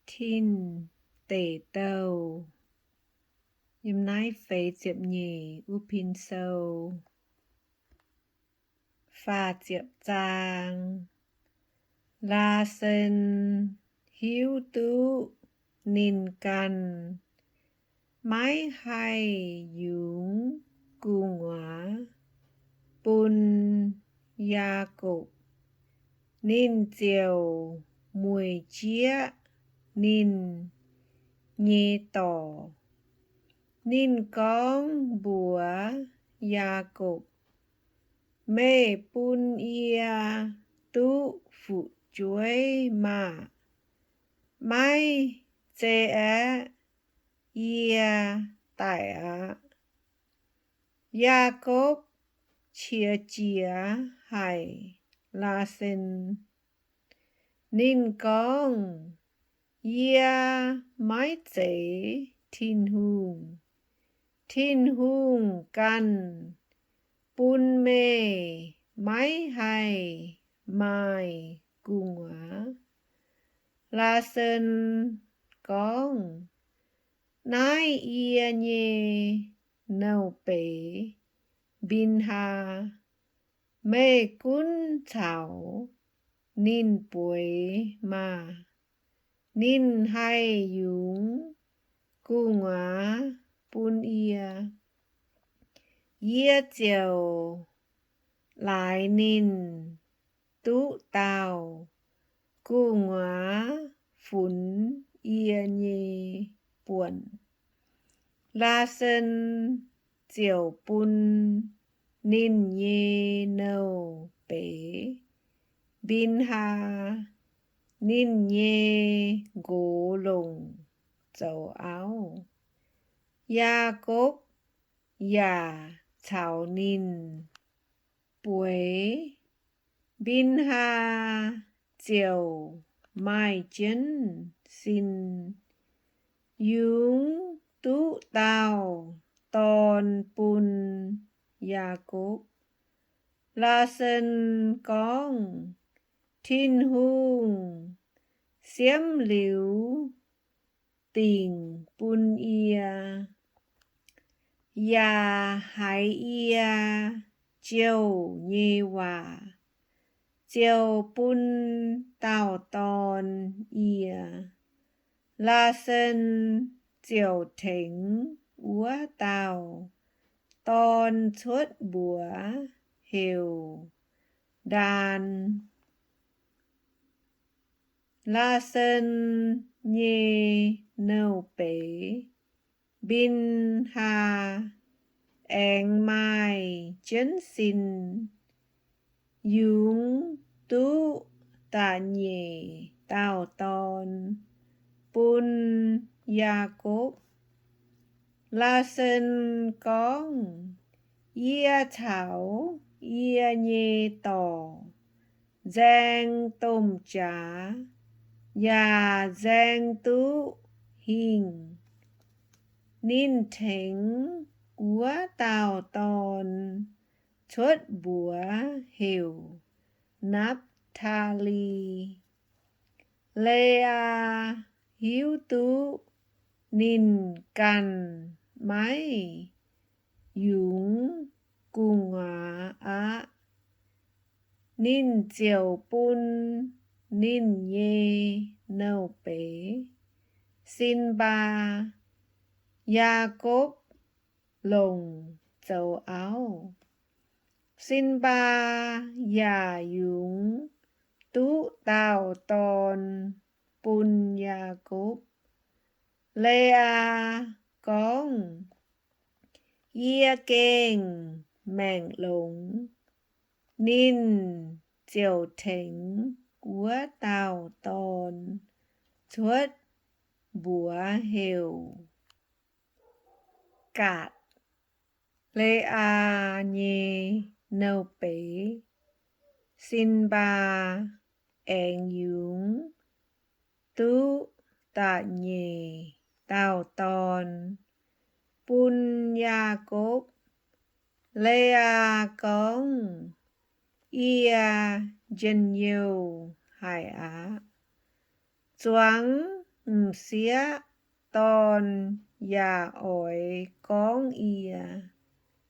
Tin Deic Douh. Yiem naaiv feix ziepc nyeic wuov pin sou. Faah ziepc zaang. Laasen hiuv duqv ninh ganh maiv haih yungz gu'nguaaz bun Yaakopv, ninh ziouc mueic jieqv ninh nyei dorc. Ninh gorngv mbuox Yaakopv, Meih bun yie duqv fu'jueiv maah! Maiv zei aeqv, yie daic aqv. Yaakopv qiex jiez haic Laasen. Ninh gorngv, Yie maiv zeiz Tin-Hungh. Tin-Hungh ganh bun meih maiv haih maaih gu'nguaaz. Laasen gorngv, Naaiv yie nyei nouh beiz, Mbinhaa. Meih gunv caux ninh bueix maah! Ninh haih yungz gu'nguaaz bun yie. Yie ziouc laaix ninh duqv dauh gu'nguaaz funx yie nyei buonc. Laasen ziouc bun ninh nyei nouh beiz, Mbinhaa, ninh nyei nqox longc zoux auv. Yaakopv yaac caux ninh bueix. Mbinhaa ziouc maaih jienv sin, yungz duqv dauh dorn bun Yaakopv. Laasen gorngv, Tin-Hungh siemv liuz dingc bun yie, yaac haiz yie jouh nyei waac, ziouc bun dauh dorn yie. Laasen ziouc tengx wuov dauh dorn cuotv mbuox heuc Ndaan. Laasen nyei nouh beiz, Mbinhaa, aengx maaih jienv sin, yungz duqv da'nyeic dauh dorn bun Yaakopv. Laasen gorngv, Yie caux yie nyei dorc nzaeng domh jaax yaac nzaeng duqv hingh. Ninh tengx wuov dauh dorn cuotv mbuox heuc Napv^taa^li. Le^aa hiuv duqv ninh ganh maiv yungz gu'nguaaz aqv. Ninh ziouc bun ninh nyei nouh beiz, Sin^mbaa, Yaakopv longc zoux auv. Sin^mbaa yaac yungz duqv dauh dorn bun Yaakopv. Le^aa gorngv, Yie gengh maengc longx. Ninh ziouc tengx wuov dauh dorn cuotv mbuox heuc Gaatc, Le^aa nyei nouh beiz. Sin^mbaa aengx yungz duqv da'nyeic dauh dorn bun Yaakopv. Le^aa gorngv, Yie njien-youh haic aqv. Zuangx m'sieqv dorn yaac oix gorngv yie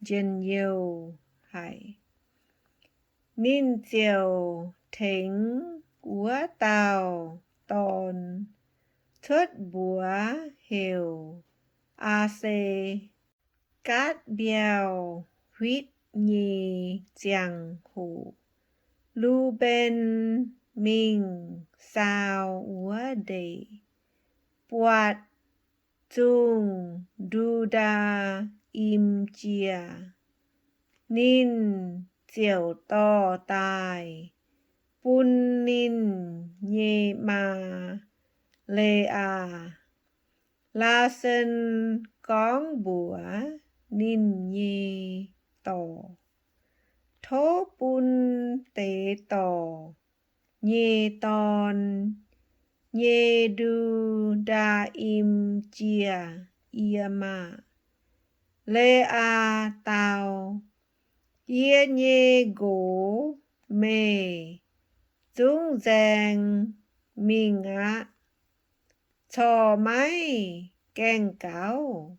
njien-youh haic. Ninh ziouc tengx wuov dauh dorn cuotv mbuox heuc Aa^se. Gaatv Mbiauh huitv nyei ziangh hoc, Lu^mben mingh saau wuov ndeic, buatc zungh Ndu^ndaa Im Jiex. Ninh ziouc dorh daaih bun ninh nyei maa, Le^aa. Laasen gorngv mbuox ninh nyei dorc, Tov bun deix dorc nyei dorn nyei Ndu^ndaa Im Jiex yie maah! Le^aa dau, Yie nyei nqox meih zungv nzaeng mingh aqv. Corc maiv gaengh gaux.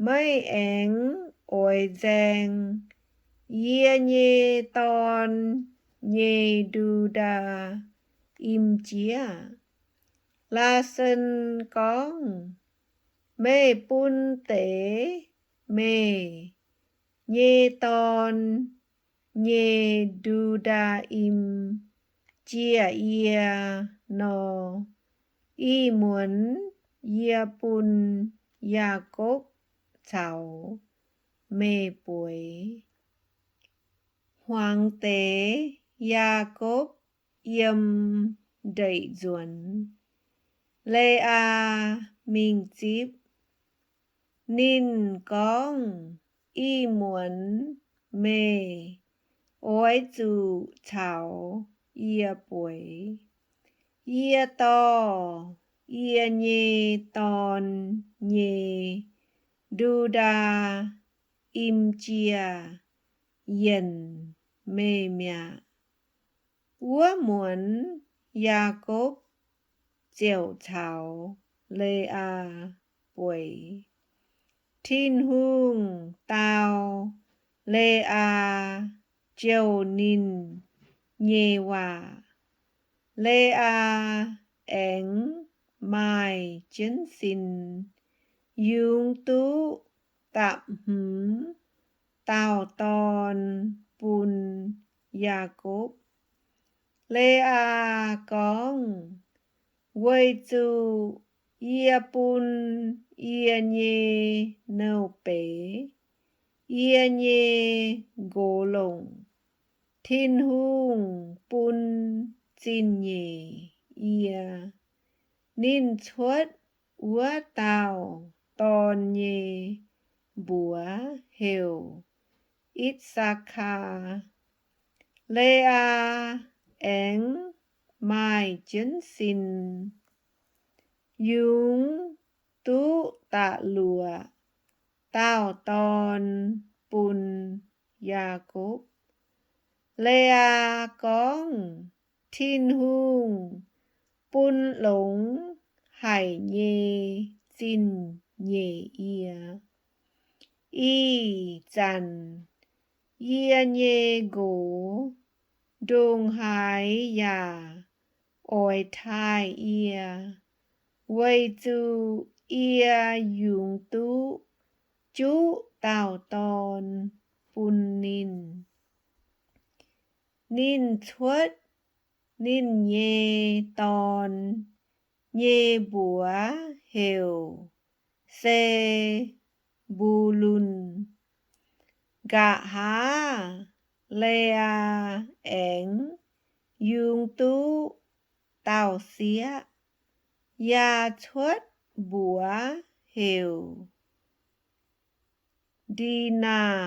Meih aengx oix nzaeng yie nyei dorn nyei Ndu^ndaa Im Jiex? Laasen gorngv, Meih bun deix meih nyei dorn nyei Ndu^ndaa Im Jiex yie nor, ih muonz yie bun Yaakopv caux meih bueix. Hmuangx deix Yaakopv yiem ndeic nzuonx, Le^aa mingh zipv. Ninh gorngv, Ih muonz meih oix zuqc caux yie bueix. Yie dorh yie nyei dorn nyei Ndu^ndaa Im Jiex yienc meih mi'aqv. Wuov muonz Yaakopv ziouc caux Le^aa bueix. Tin-Hungh dau Le^aa jouh ninh nyei waac. Le^aa aengx maaih jienv sin, yungz duqv da'hmz dauh dorn bun Yaakopv. Le^aa gorngv, Weic zuqc yie bun yie nyei nouh beiz, yie nyei nqox longc, Tin-Hungh bun zingh nyeic yie. Ninh cuotv wuov dauh dorn nyei mbuox heuc I^saa^kaa. Le^aa aengx maaih jienv sin, yungz duqv da'luoqc dauh dorn bun Yaakopv. Le^aa gorngv, Tin-Hungh bun longx haic nyei zingh nyeic yie. Ih zanc yie nyei nqox ndongc haaix yaac oix taaih yie, weic zuqc yie yungz duqv juqv dauh dorn bun ninh. Ninh cuotv ninh nyei dorn nyei mbuox heuc Se^mbu^lun. Nqa'haav Le^aa aengx yungz duqv dauh sieqv, yaac cuotv mbuox heuc Ndi^naa.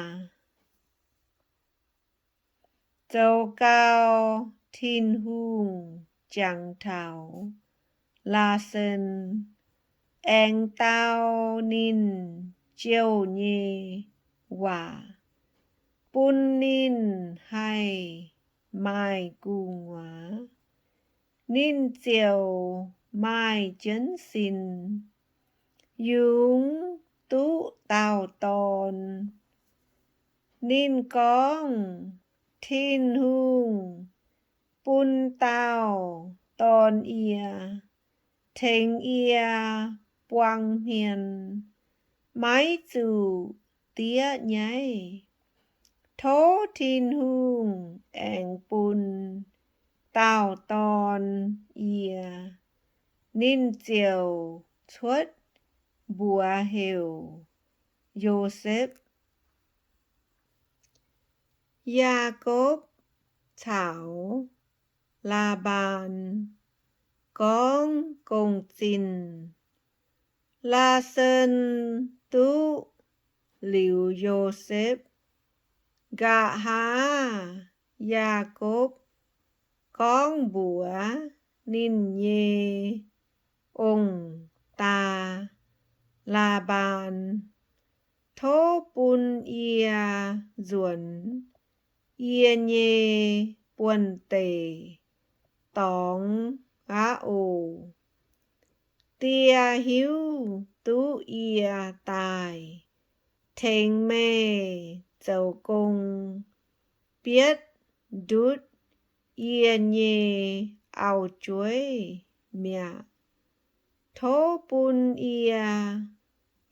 Zoux gau, Tin-Hungh jangx taux Laasen, aengx dau ninh jouh nyei waac, bun ninh haih maaih gu'nguaaz. Ninh ziouc maaih jienv sin, yungz duqv dauh dorn. Ninh gorngv, Tin-Hungh bun dauh dorn yie, tengx yie buang hmien, maiv zuqc diev nyaiv. Tov Tin-Hungh aengx bun dauh dorn yie. Ninh ziouc cuotv mbuox heuc Yosepv. Yaakopv caux Laa^mbaan gorngv gong-zinh. Laasen duqv liuz Yosepv, nqa'haav Yaakopv gorngv mbuox ninh nyei ong-daa, Laa^mbaan, Tov bun yie nzuonx yie nyei buonv-deic dorngx aqv oc. Die hiuv duqv yie daaih tengx meih zoux gong, bietv ndutv yie nyei auv-jueiv mi'aqv. Tov bun yie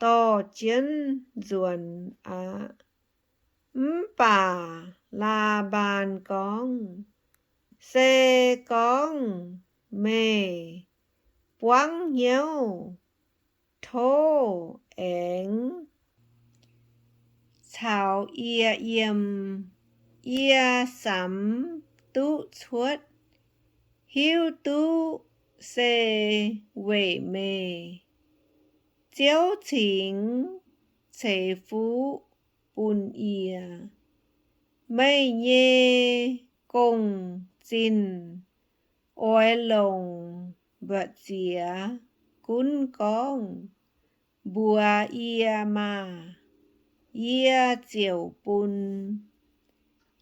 dorh jienv nzuonx aqv. Mv baac Laa^mbaan gorngv, Se gorngv meih buangv hnyouv, tov aengx caux yie yiem. Yie samx duqv cuotv, hiuv duqv se weic meih. Ziouv cingx ceix fuqv bun yie. Meih nyei gong-zinh oix longc mbu'ziex gunv gorngv mbuox yie maah! Yie ziouc bun.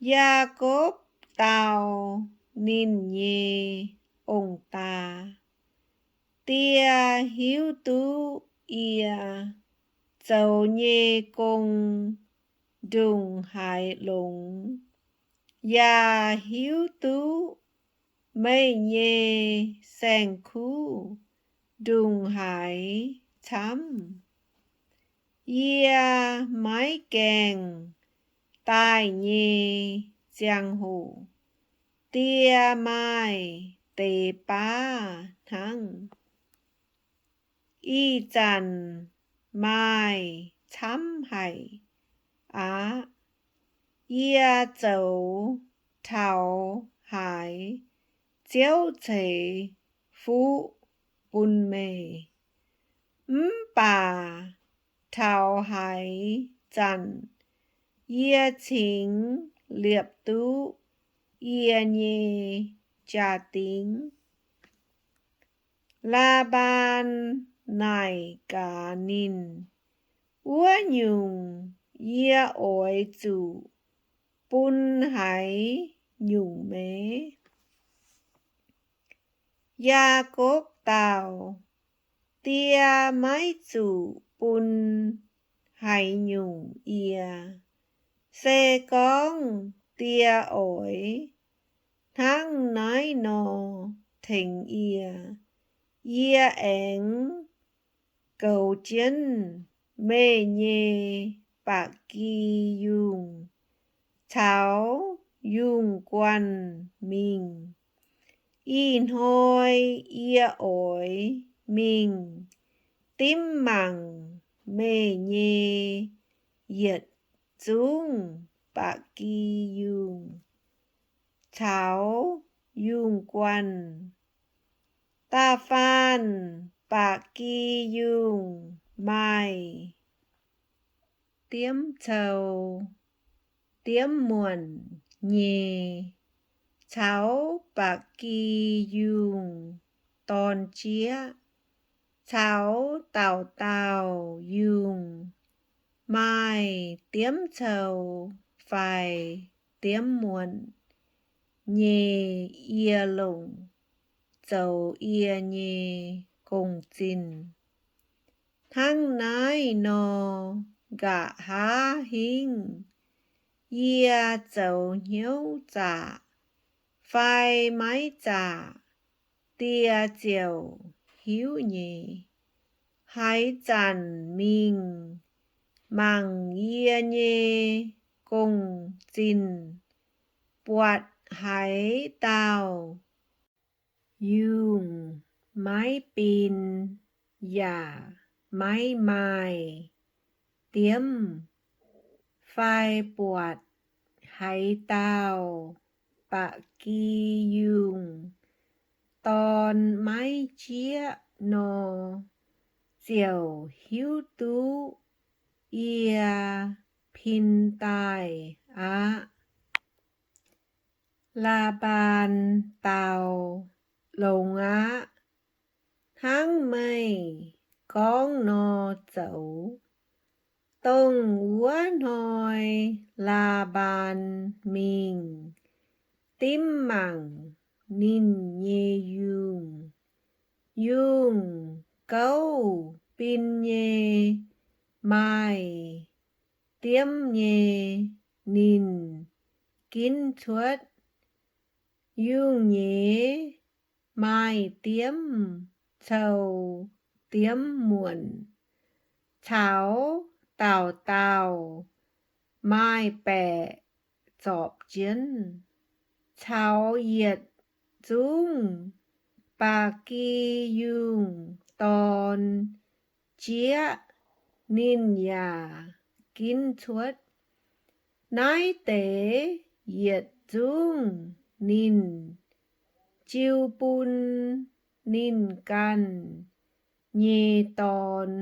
Yaakopv dau ninh nyei ong-daa, Die hiuv duqv yie zoux nyei gong ndongc haaix longx, yaac hiuv duqv meih nyei saeng-kuv ndongc haaix camv. Yie maiv gaengh daaih nyei ziangh hoc, die maaih deix baav hnangv. Ih zanc maaih camv haic aqv. Yie zoux taux haaix, Ziouv ceix fuqv bun meih. Mv baac taux haaix zanc yie cingx liepc duqv yie nyei jaa-dingv. Laa^mbaan naaic gaax ninh, Wuov nyungc yie oix zuqc bun haaix nyungc meih? Yaakopv dau, Die maiv zuqc bun haaix nyungc yie. Se gorngv die oix hnangv naaiv nor tengx yie, yie aengx goux jienv meih nyei ba'gi yungh caux yungh guanh mingh. Ih hnoi yie oix mingh dimv mangc meih nyei yietc zungv ba'gi yungh caux yungh guanh. Da'faanh ba'gi yungh maaih diemv cou diemv muonc nyei, caux ba'gi yungh dorn jieqv, caux dauh dauh yungh maaih diemv cou fai diemv muonc nyei, yie longc zoux yie nyei gong-zinh. Hnangv naaiv nor, nqa'haav hingv yie zoux hnyouv zaqc fai maiv zaqc, Die ziouc hiuv nyei. Haaix zanc mingh mangc yie nyei gong-zinh, buatc haaix dauh yungh maiv bin yaac maiv maaih diemv, fai buatc haaix dauh ba'gi yungh dorn maiv jieqv nor, ziouc hiuv duqv yie pin daaih aqv. Laa^mbaan dau, Longx aqv. Hnangv meih gorngv nor zoux. Dongh wuov hnoi Laa^mbaan mingh dimv mangc ninh nyei yungh. Yungh gouv bin nyei, maaih diemv nyei. Ninh ginv cuotv yungh nyei maaih diemv cou diemv muonc, caux dauh dauh maaih baeqc zorpc jienv, caux yietc zungv ba'gi yungh dorn jieqv. Ninh yaac ginv cuotv naaiv deix yietc zungv. Ninh jiu bun ninh ganh nyei dorn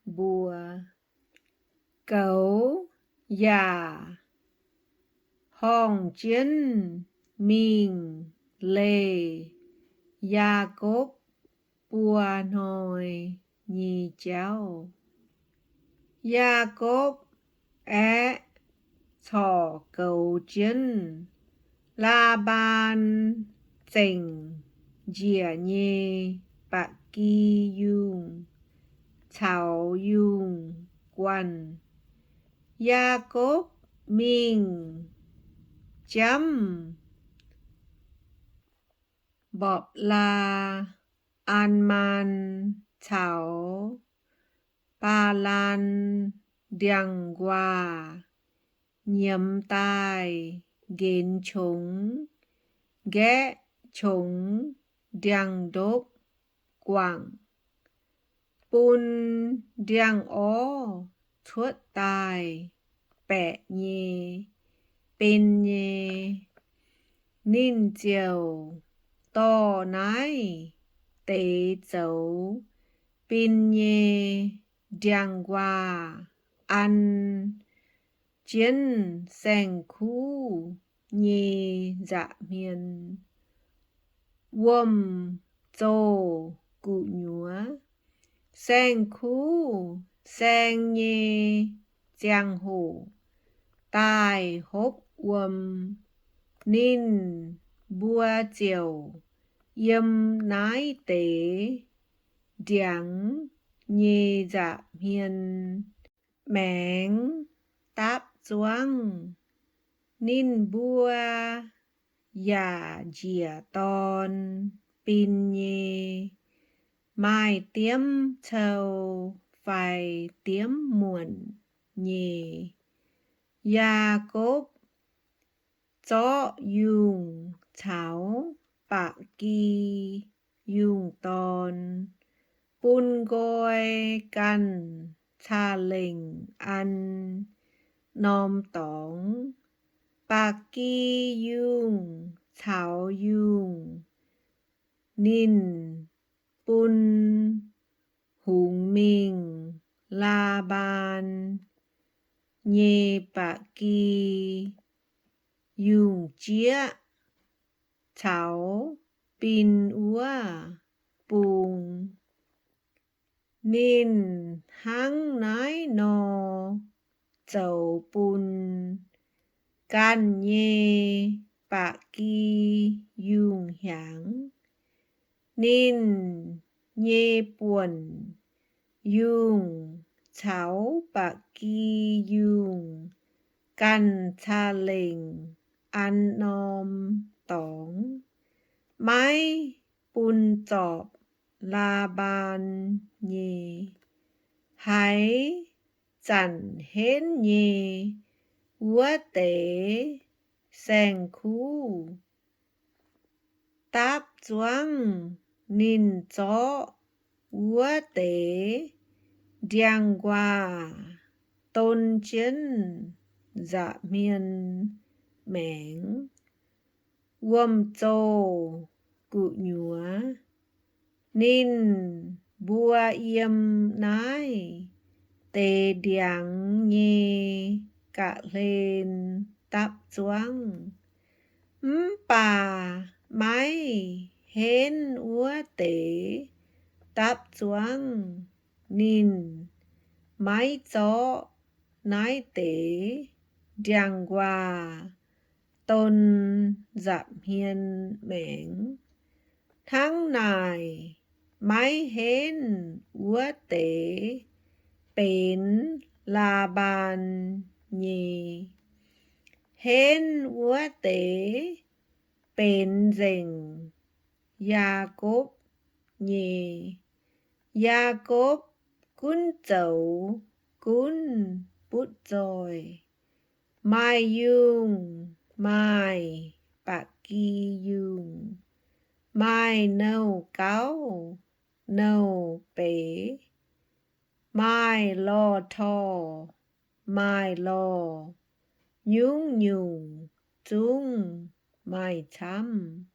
mbuo. Goux yaac horngh jienv mingh leih Yaakopv buo hnoi nyei jauv. Yaakopv aeqv, corc goux jienv Laa^mbaan zengc njiec nyei ba'gi yungh caux yungh guanh. Yaakopv mingh jamv Mbopv^laa, An^maan caux Baalaan ndiangx-nquaah, nyiemz daaih nqenx qongx, nqaeqv qongx ndiangx-ndopv guangc, bun ndiangx-orv cuotv daaih baeqc nyei ben nyei. Ninh ziouc dorh naaiv deix zoux bin nyei ndiangx-nquaah an jienv saeng-kuv nyei nza'hmien, wuom-zoh gu'nyuoz. Saeng-kuv saeng nyei ziangh hoc daaih hopv wuom, ninh mbuo ziouc yiem naaiv deix ndiangx nyei nza'hmien maengx dapv zuangv. Ninh mbuo yaac njiec dorn bin nyei, maaih diemv cou fai diemv muonc nyei. Yaakopv zorqv yungh caux ba'gi yungh dorn bun nqoi ganh ca'lengc an norm dorngx. Ba'gi yungh caux yungh ninh bun hungx mingh Laa^mbaan nyei ba'gi yungh jieqv caux bin wuov bung. Ninh hnangv naaiv nor zoux bun ganh nyei ba'gi yungh hiaangx. Ninh nyei buonc yungh caux ba'gi yungh ganh caa lengc an norm dorngx, maiv bun zorpc Laa^mbaan nyei. Haaix zanc henv nyei wuov deix saeng-kuv dapv zuangv ninh zorqv wuov deix ndiangx-nquaah don jienv nza'hmien maengx. Wuom-zoh gu'nyuoz ninh mbuo yiem naaiv deix ndiangx nyei ga'hlen dapv zuangv. Mv baac maiv henv wuov deix dapv zuangv ninh maiv zorqv naaiv deix ndiangx-nquaah don nza'hmien maengx. Hnangv naaic, maiv henv wuov deix benx Laa^mbaan nyei. Henv wuov deix benx nzengc Yaakopv nyei. Yaakopv gunv zoux gunv butv zoih. Maaih yungh maaih ba'gi yungh, maaih nouh gauv nouh beiz, maaih lorh torh maaih lorh, nyungc-nyungc zungv maaih camv.